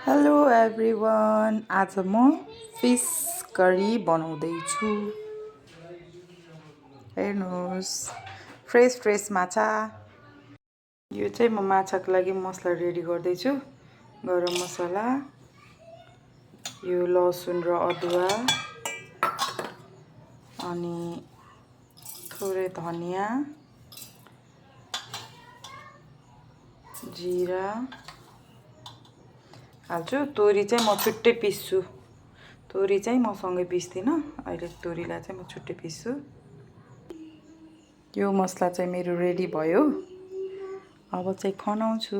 Hello everyone, आज म fees curry बनाउँदैछु। हेर्नुहोस्, फ्रेस माछा। यो चाहिँ म माछाको लागि मसला रेडी गर्दैछु। गरम मसला, यो लसुन र अदुवा, अनि थोरै धनिया, जिरा हाल्छु। तोरी चाहिँ म छुट्टै पिस्छु। तोरी चाहिँ म सँगै पिस्दिनँ। अहिले तोरीलाई चाहिँ म छुट्टै पिस्छु। यो मसला चाहिँ मेरो रेडी भयो। अब चाहिँ खनाउँछु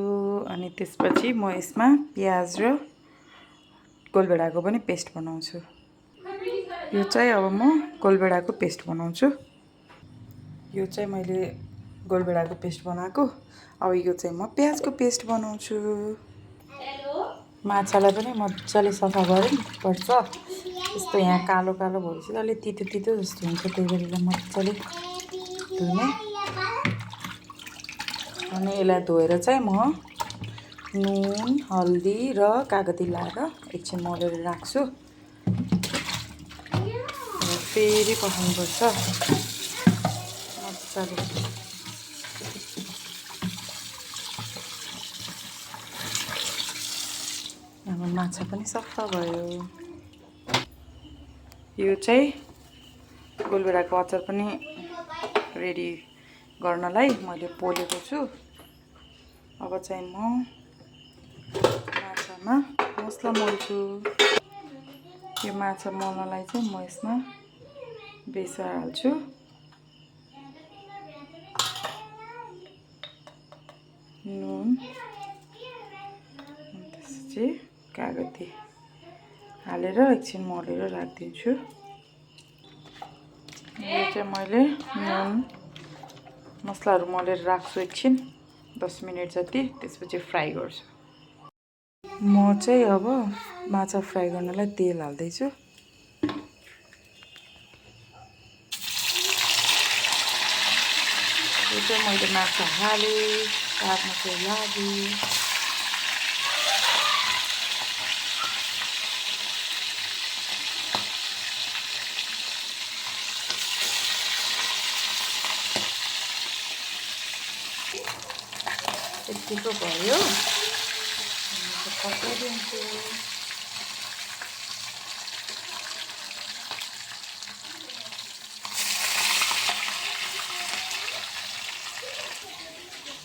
अनि त्यसपछि म यसमा प्याज र गोलभेडाको पनि पेस्ट बनाउँछु। यो चाहिँ अब म गोलभेडाको पेस्ट बनाउँछु। यो चाहिँ मैले गोलभेडाको पेस्ट बनाएको। अब यो चाहिँ म प्याजको पेस्ट बनाउँछु। माछालाई पनि मजाले सफा गर्नुपर्छ। यस्तो यहाँ कालो कालो भएपछि अलि तितो तितो जस्तो हुन्छ, त्यही भएर मजाले धुने। अनि यसलाई धोएर चाहिँ म नुन, हल्दी र कागती लाएर एकछिन मोलेर राख्छु। फेरि पकाउनुपर्छ मजाले। अब माछा पनि सफा भयो। यो चाहिँ गोलभेडाको अचार पनि रेडी गर्नलाई मैले पोलेको छु। अब चाहिँ म माछामा मसला मोल्छु। यो माछा मोल्नलाई चाहिँ म यसमा बेसार हाल्छु, नुन, त्यसपछि कागती हालेर एकछिन मोलेर राखिदिन्छु। यो चाहिँ मैले नुन मसलाहरू मोलेर राख्छु एकछिन 10 मिनट जति, त्यसपछि फ्राई गर्छु। म चाहिँ अब माछा फ्राई गर्नलाई तेल हाल्दैछु। यो चाहिँ मैले माछा हालेँ, पाक्न चाहिँ लाग्यो। यतिको भयो, पकाइदिन्छु।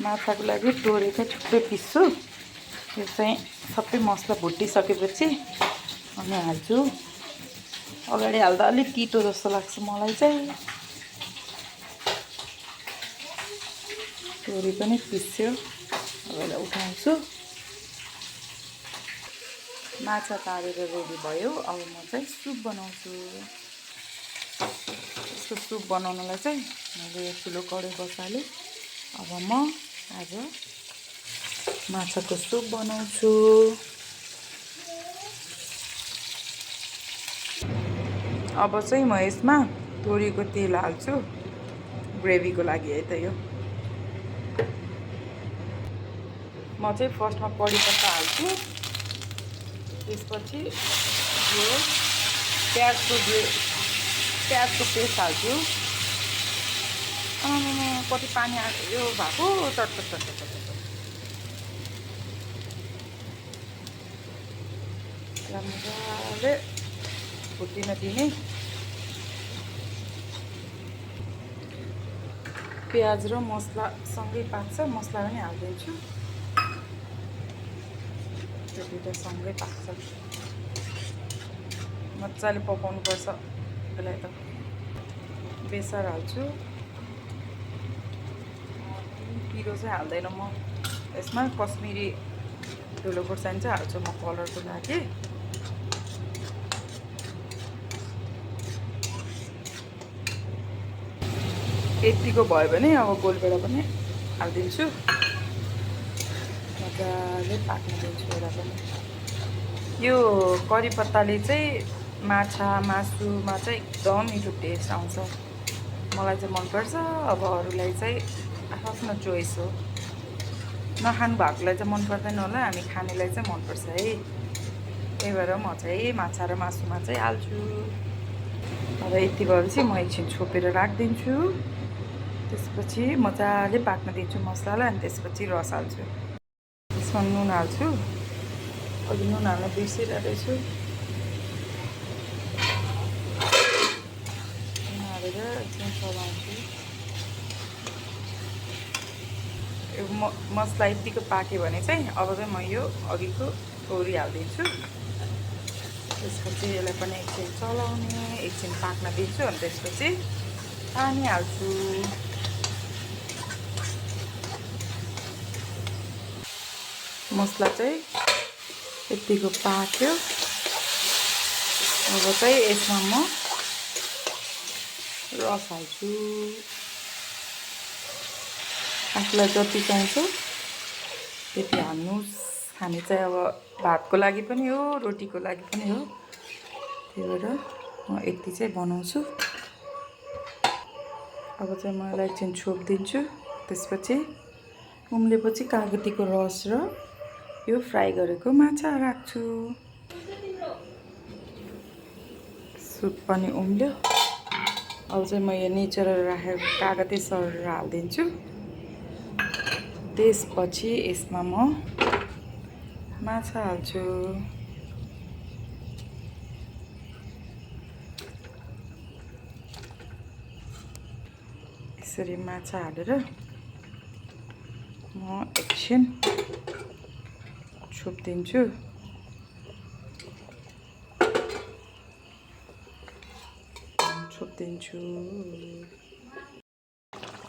माछाको लागि तोरी चाहिँ छुट्टै पिस्छु। यो चाहिँ सबै मसला भुटिसकेपछि अनि हाल्छु। अगाडि हाल्दा अलिक तितो जस्तो लाग्छ मलाई चाहिँ। तोरी पनि पिस्यो, अब यसलाई उठाउँछु। माछा तारेर रेडी भयो। अब म चाहिँ सुप बनाउँछु। यसको सुप बनाउनलाई चाहिँ मैले ठुलो कराई बसालेँ। अब म आज माछाको सुप बनाउँछु। अब चाहिँ म यसमा तोरीको तेल हाल्छु, ग्रेभीको लागि है त यो। म चाहिँ फर्स्टमा कडी पत्ता हाल्छु, त्यसपछि यो प्याजको पेस्ट हाल्छु। कति पानी यो भएको चटचट मजाले फुटिन दिने। प्याज र मसला सँगै पाक्छ, मसला पनि हालिदिन्छु। त्यो दुइटा सँगै पाक्छ। मजाले पकाउनुपर्छ यसलाई त। बेसार हाल्छु। पिरो चाहिँ हाल्दैन म यसमा। कश्मिरी धुलो खोर्सानी चाहिँ हाल्छु म कलरको लागि। यतिको भयो भने अब गोलभेडा पनि हालिदिन्छु। मजाले पाक्न दिन्छु यसलाई पनि। यो कडी पत्ताले चाहिँ मासुमा चाहिँ एकदम मिठो टेस्ट आउँछ। मलाई चाहिँ मनपर्छ। अब अरूलाई चाहिँ आफ्नो चोइस हो। नखानु भएकोलाई चाहिँ मन पर्दैन होला, हामी खानेलाई चाहिँ मनपर्छ है। त्यही भएर म चाहिँ माछा र मासुमा चाहिँ हाल्छु। अब यति भएपछि म एकछिन छोपेर राखिदिन्छु। त्यसपछि मजाले पाक्न दिन्छु मसलालाई अनि त्यसपछि रस हाल्छु। यसमा नुन हाल्छु। अघि नुन हाल्न बिर्सिरहेको छु। नुन हालेर एकछिन चलाउँछु। यो मसला यत्तिको पाक्यो भने चाहिँ अब चाहिँ म यो अघिको तोरी हालिदिन्छु। त्यसपछि यसलाई पनि एकछिन चलाउने, एकछिन पाक्न दिन्छु अनि त्यसपछि पानी हाल्छु। मसला चाहिँ यत्तिको पाक्यो। अब चाहिँ यसमा म रस हाल्छु। आफूलाई जति चाहिन्छ त्यति हाल्नुहोस्। हामी चाहिँ अब भातको लागि पनि हो, रोटीको लागि पनि हो। त्यही भएर म यति चाहिँ बनाउँछु। अब चाहिँ म यसलाई एकछिन छोपिदिन्छु। त्यसपछि उम्लेपछि कागतीको रस र यो फ्राई गरेको माछा राख्छु। सुप पनि उम्ल्यो। अब चाहिँ म यो निचोरेर राखेको कागती सरेर हालिदिन्छु। त्यसपछि यसमा म माछा हाल्छु। यसरी माछा हालेर म एकछिन छोपिदिन्छु।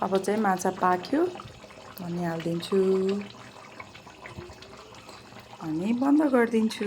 अब चाहिँ माछा पाक्यो अनि हालिदिन्छु अनि बन्द गरिदिन्छु।